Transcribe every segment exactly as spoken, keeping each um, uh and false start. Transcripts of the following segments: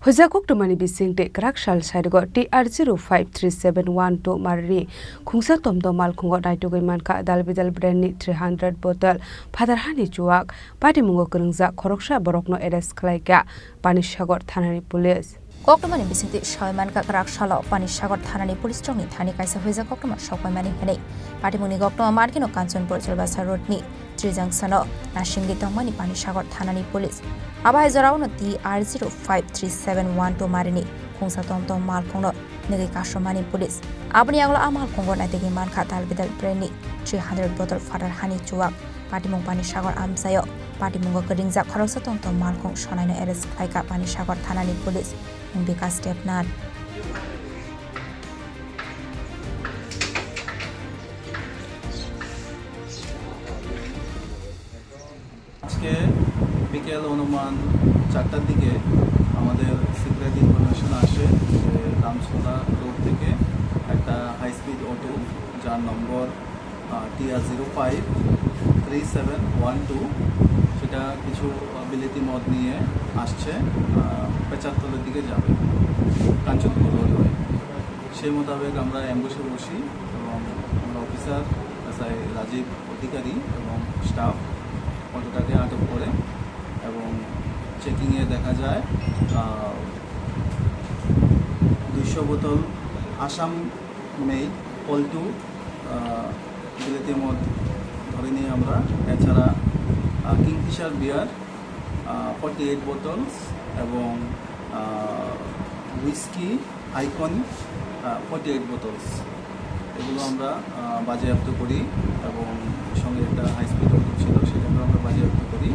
Hoja koktwmani bisingtwi kwrak sal sarigo T R zero five three seven one two marini khungsa tomtom malkhungo naitugwi mankha Dalbidal brandni three hundred bottle phatar hani chuwak patimungo kwrwngjak khoroksa borokno arrest khlaikha Panisagar thanani police. Koktwmani bisingtwi sawi mankha kwrak salo Panisagar thanani police chongni thani kaisa hoja koktwma sokpaimani hwnwi. Patimungni koktwma mankhe no Kanchanpur Chulbasa roadni Trijang sano nasingwi tongmani Panisagar thanani police. Abo hai jorao no T R zero five three seven one two marini khungsa tomtom malkhungno nugwi kasumani police. Aboni yagulo a malkhungo naitugwi mankha Dalbidal brandni three hundred bottle phatar hani chuwak. Patimung Panisagar amchaio patimungo kwrwngjak khoroksa tomtom malkhung sonaino arrest khlaikha Panisagar thanani police. Bikash Debnath. আজকে বিকেল অনুমান চারটার দিকে আমাদের secret information আসে যে রামসোনা রোড থেকে একটা হাই স্পিড অটো, যার নম্বর TR zero five three seven one two, সেটা কিছু আহ, বিলেতি মদ নিয়ে আসছে, আহ, পেচারতলের দিকে যাবে কাঞ্চনপুর রোড হয়ে। সেই মোতাবেক আমরা অ্যাম্বুশে বসি এবং আমার অফিসার এসআই রাজীব অধিকারী এবং স্টাফ অটোটাকে আটক করে এবং চেকিংয়ে দেখা যায় দুইশো বোতল আসাম মেড পল্টু বিলেতি মদ ধরে নিয়ে আমরা। এছাড়া কিংফিশার বিয়ার ফর্টি এইট বোতলস এবং whisky icon forty eight bottles, এগুলো আমরা আহ, বাজেয়াপ্ত করি এবং সঙ্গে একটা হাই স্পিড অটো ছিল, সেটাকে আমরা বাজেয়াপ্ত করি।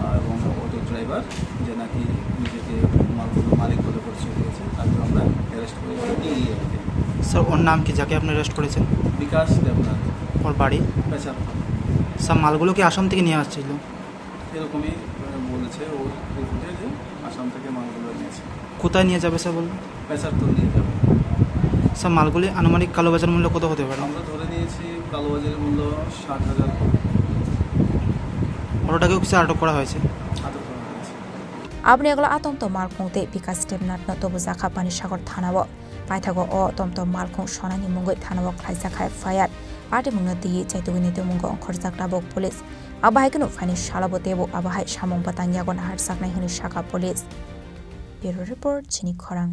আহ, এবং অটো ড্রাইভার যে নাকি নিজেকে মালগুলো মালিক বলে পরিচয় দিয়েছে, তাকে আমরা অ্যারেস্ট করেছি টিইএফকে। স্যার, ওর নাম কি, যাকে আপনি অ্যারেস্ট করেছেন? বিকাশ দেবনাথ। ওর বাড়ি? পেচারতলা। স্যার, মালগুলো কি আসাম থেকে নিয়ে আসছিল? এরকমই আহ, বলেছে ওর রিপোর্টে যে আসাম থেকে মালগুলো এনেছে। কোথায় নিয়ে যাবে স্যার বলুন? পেচারতল নিয়ে যাবে। স্যার, মালগুলি আনুমানিক কালোবাজার মূল্য কত হতে পারে? আমরা ধরে নিয়েছি কালোবাজারের মূল্য ষাট হাজার। অটোটাকেও কিছু আটক করা হয়েছে? আটক করা হয়েছে। Aboni yagulo a tomtom malkhung tei Bikash Debnathno tubujakha Panisagar thanao. Paithago o tomtom malkhung sonaini mungwi thanao khlaijak hai F I R. Patimungno twiwi chaitugwini tongmungo ongkhorjak tabuk police. Abo hai kheno phaini salobo teibo abo hai samung bwtang yago naharjaknai hwnwi sakha police. Bureau Report, Chini Khorang.